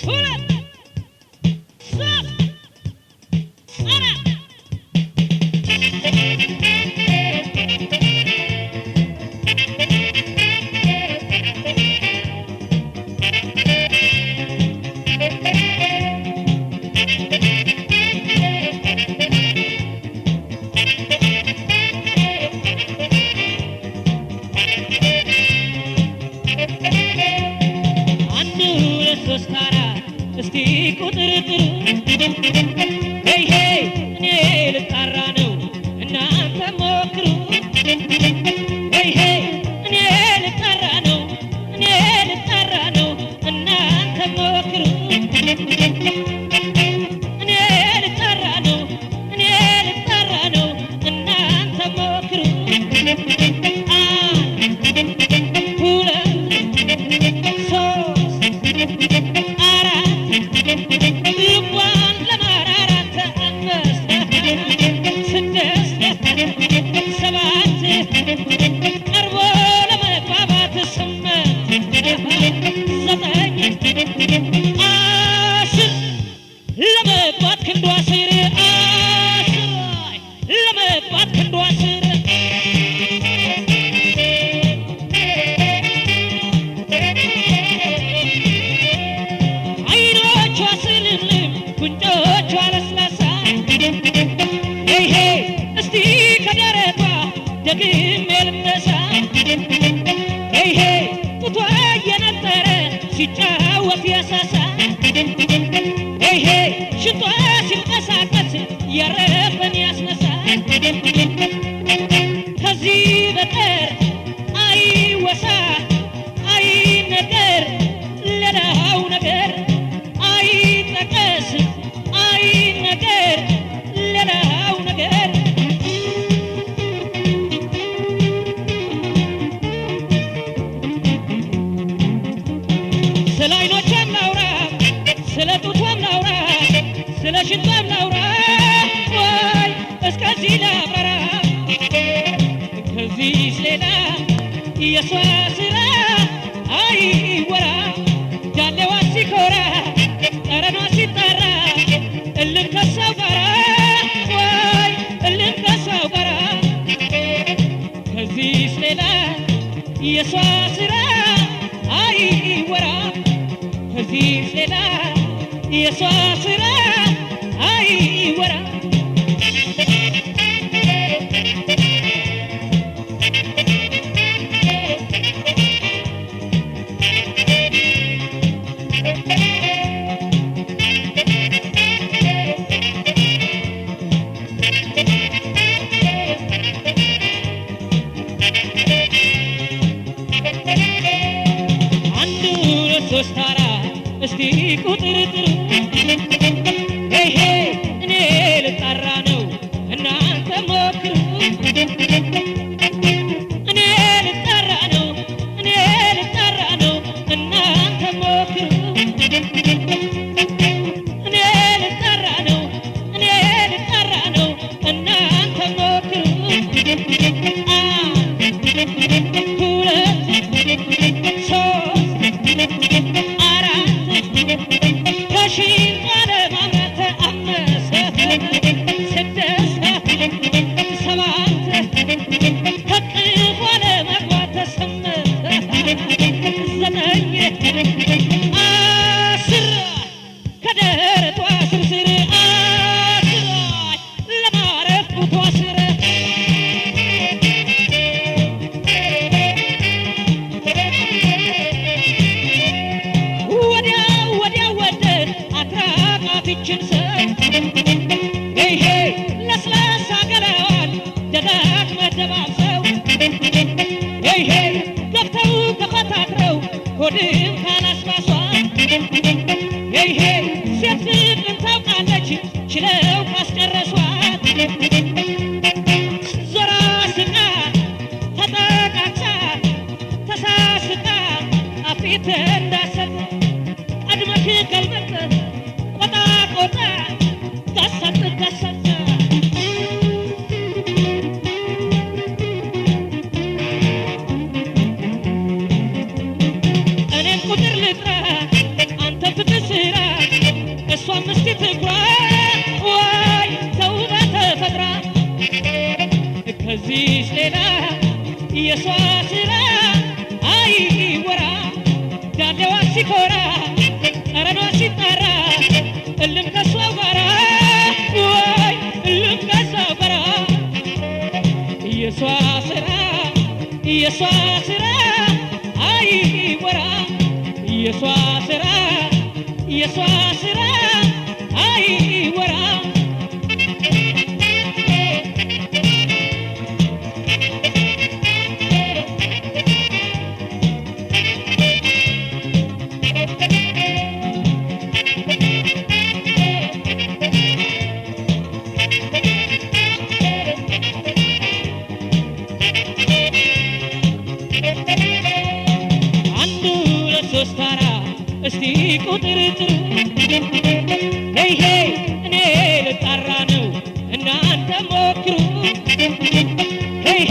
ሁለት፣ ሶስት፣ አራት። አንድ፣ ሁለት፣ ሶስት፣ አራት፣ እስቲ ቁጥር ጥሩ። ሄይ ሄይ፣ እኔ ልጣራ ነው፣ እናንተ ሞክሩ። ሄይ ሄይ፣ እኔ ልጣራ ነው፣ እኔ ልጣራ ነው፣ እናንተ ሞክሩ። እኔ ልጣራ ነው፣ እኔ ልጣራ ነው፣ እናንተ ሞክሩ። አንድ፣ ሁለት፣ ሶስት፣ አራት፣ ልቧን ለማራራት፣ አምስት፣ ስድስት፣ ሰባት፣ ቀርቦ ለመግባባት፣ ስምንት፣ ዘጠኝ፣ 10፣ ለመግባት ክንዷ ስር፣ 10፣ ለመግባት ክንዷ ስር። አይኖቿ ስልምልም፣ ጉንጮቿ ለስላሳ፣ ሄይ ሄይ፣ እስቲ ከደረቷ ደግሜ ልነሳ። ሄይ ሄይ፣ ጡቷ እየነጠረ ሲጫወት ያሳሳ፣ ሄይ ሄይ፣ ሽንጧ ሲንቀሳቀስ ያረፈን ያስነሳ። ከዚህ በቀር አይወሳ አይነገር ሌላው ነገር፣ አይጠቀስ አይነገር ሌላው ነገር። ስለ አይኖቿም ላውራ፣ ስለ ጡቷም ላውራ፣ ስለ ሽንጧም ላውራ፣ ወይ እስከዚህ ላብራራ። ከዚህ ሌላ የሷ ስራ አይወራ። ዳሌዋ ሲኮራ፣ ጠረኗ ሲጠራ፣ እልም ከሰው ጋራ፣ ወይ እልም ከሰው ጋራ። ከዚህ ሌላ የሷ ስራ አይወራ። ከዚህ ሌላ የሷ ስራ አይወራ። አንድ፣ ሁለት፣ ሶስት፣ አራት፣ እስቲ ቁጥር ጥሩ። ሄይ ሄይ፣ እኔ ልጣራ ነው፣ እናንተ ሞክሩ። እኔ ልጣራ ነው፣ እኔ ልጣራ ነው፣ እናንተ ሞክሩ። እኔ ልጣራ ነው፣ እኔ ልጣራ ነው፣ እናንተ ሞክሩ። አንድ፣ ሁለት፣ ሶስት፣ አራት፣ ከሽንጧ ለማምራት፣ አምስት፣ ስድስት፣ ሰባት፣ ከቅፏ ለመግባት፣ ስምንት፣ ዘጠኝ፣ 10፣ ከደረቷ ስርስር፣ 10፣ ለማረፍ ጡቷ ስር። ወዲያ ወዲያ ወደህ አትራቃት ይችን ሰው። ሄይ ሄይ፣ ለስላሳ ገላዋን ደጋግመህ ደባብሰው። ሄይ ሄይ፣ ገብተው ተፈታትረው ሆድም ካላስባሷ፣ ሄይ ሄይ፣ ሴት ፍቅርን ታውቃለች ችለው ካስጨረሷት። ዞራ ስቃ፣ ተጠቃቅሳ፣ ተሳስቃ፣ አፊት እንዳሰጥ ቀድመህ ገልበጥ፣ ቆጣ ቆጣ፣ ገሰጥ ገሰጥ። እኔም ቁጥር ልጥራ፣ አንተ ፍቅር ስራ። ዳሌዋ ሲኮራ ጠረኗ ሲጣራ እልም ከሷ ጋራ ወይ እልም ከሷ ጋራ። የሷ ስራ የሷ ስራ አይወራ፣ የሷ ስራ የሷ ስራ አይወራ። አንድ ሁለት ሶስት አራት እስቲ ቁጥር ጥሩ፣ ይሄ እኔ ልጣራ ነው እናንተ ሞክሩ። ይሄ